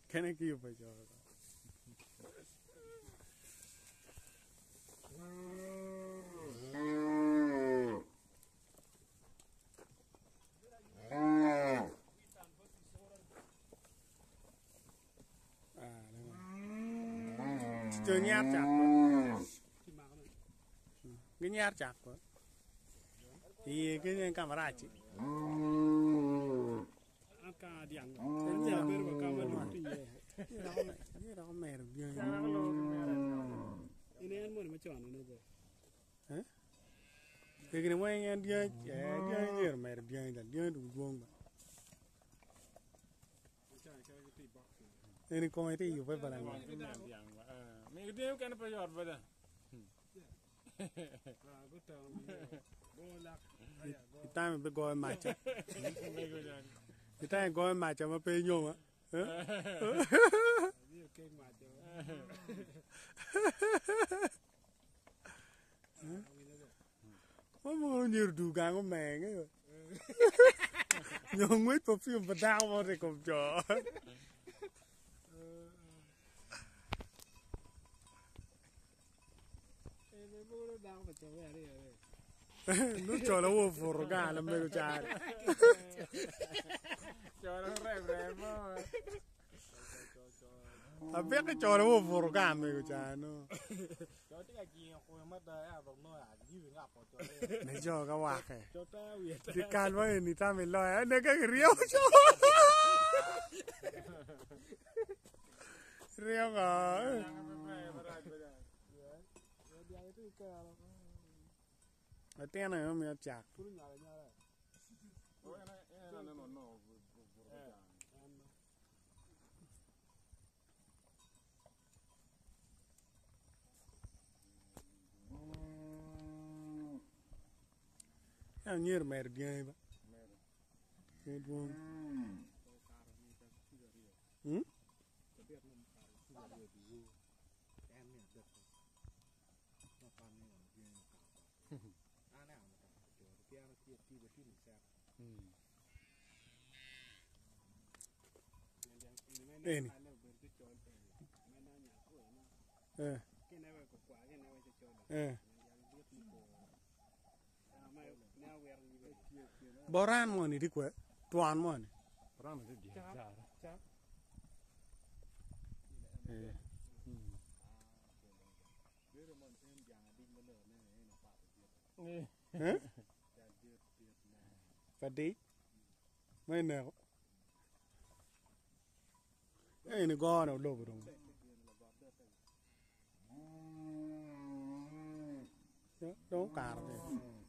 Kene ki yubo co. Jo nyer cak ba. Ginyer cak ba. Iye kenyo en ka marac-ci. Egini weng en dyangi dyangi myero omedo dyangi dong dyangi dong dwong ba. Eni kome tye yubbe pa lango. Itamo ibigoyo maca. Itamo igoyo maca ma pe inyoma. Ma mono myero odur gang omenge nyo ngwec perfume pa dako mo tye i kom co. Nongo col aye obuto gang lamego caro. Abiki col aye obuto gang lamego caro nongo. Ne jo ka wake. Dyekal ma eni tam iloya ne ka kiryemo co. Ryemo. Latin aye omiyo cak. Ento myero omedo dyangi ba dyangi dwong Eni. Eh. Eh. Boran moni tye kwe, twon moni. Eh. Eh? Padic ma ineko. Eni gone olobo dong. Dong okato.